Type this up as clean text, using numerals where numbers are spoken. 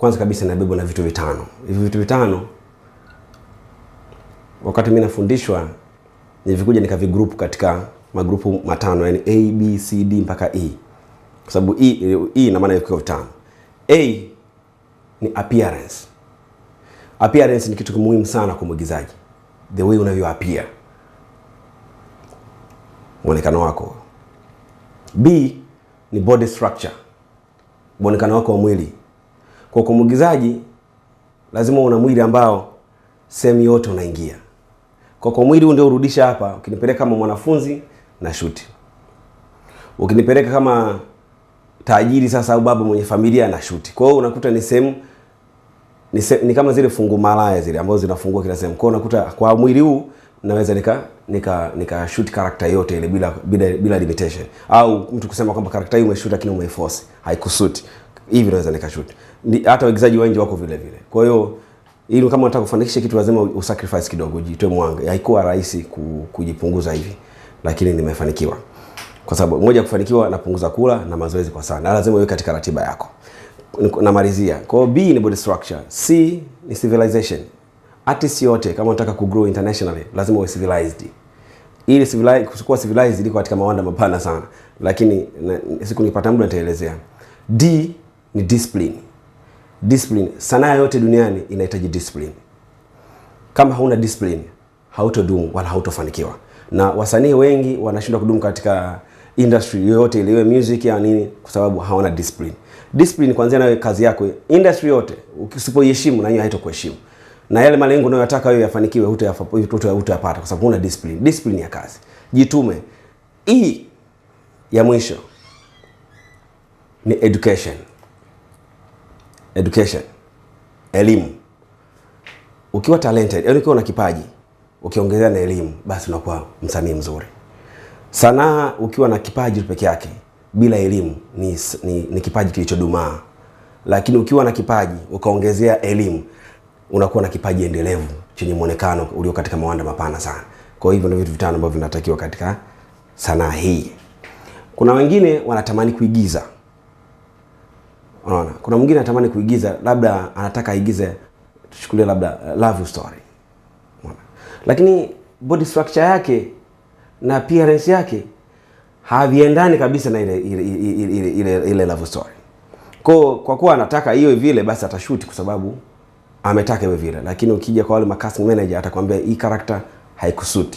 Kwanza kabisa inabebwa na vitu vitano. Hivi vitu vitano wakati mimi nafundishwa nilivikuja nikavigroup katika magrupu matano, yani A, B, C, D mpaka E. Kwa sababu E ina maana iko vitano. A ni appearance. Appearance ni kitu muhimu sana kwa mwigizaji. The way unavyo appear, muonekano wako. B ni body structure, muonekano wako wa mwili. Kwa mwigizaji lazima una mwili ambao sehemu yote unaingia. Kwa mwili huu ndio urudisha hapa. Ukinipeleka kama mwanafunzi na shoot, ukinipeleka kama tajiri sasa au baba mwenye familia na shoot. Kwa hiyo unakuta ni sehemu ni kama zile fungu malaya zile ambazo zinafungua kila sehemu. Kwa hiyo unakuta kwa mwili huu naweza nika shoot character yote ile bila limitation. Au mtu kusema kwamba character hii umeshoot lakini umeiforce, haikusuit. Hivi naweza nika shoot. Hata waigizaji wengi wako vile vile. Kwa hiyo ili kama unataka kufanikisha kitu lazima usacrifice kidogo, ujitoe mwanga. Haikuwa rahisi kujipunguza hivi, lakini nimefanikiwa. Kwa sababu moja, kufanikiwa napunguza kula na mazoezi kwa sana. Na lazima uweke katika ratiba yako. Namalizia. Kwa hiyo B ni body structure, C ni civilization. Artist yote kama unataka ku grow internationally lazima uwe civilized. Ili kuwa civilized iko katika mawanda mapana sana, lakini siku nikipata muda nitaelezea. D ni discipline. Discipline, sanaa yote duniani inahitaji discipline. Kama hauna discipline hautodumu wala hautofanikiwa. Na wasanii wengi wanashindwa kudumu katika industry yoyote ile, iwe music au nini, kwa sababu hawana discipline. Discipline kuanzia nayo kazi yako, industry yote usipoiheshimu na hiyo haitokuheshimu. Na yale malengo unayotaka wewe yafanikiwe hutayapata kwa sababu huna discipline. Discipline ya kazi. Jitume. E ya mwisho ni education. Education. Elimu. Ukiwa talented, yaani ukiwa na kipaji, ukiongezea na elimu, basi unakuwa msanii mzuri. Sanaa ukiwa na kipaji peke yake bila elimu ni kipaji kilichodumaa. Lakini ukiwa na kipaji ukaongezea elimu, unakuwa na kipaji endelevu chenye muonekano ulio katika mawanda mapana sana. Kwa hivyo ndio vitu vitano ambavyo vinatakiwa katika sanaa hii. Kuna wengine wanatamani kuigiza. Unaona? Kuna mwingine anatamani kuigiza, labda anataka aigize, tuchukulie labda love story. Unaona? Lakini body structure yake na appearance yake haviendani kabisa na ile love story. Kwa kuwa anataka hiyo vile, basi atashoot kwa sababu ametaka iwe vile. Lakini ukija kwa wale ma casting manager atakwambia hii character haikusuit.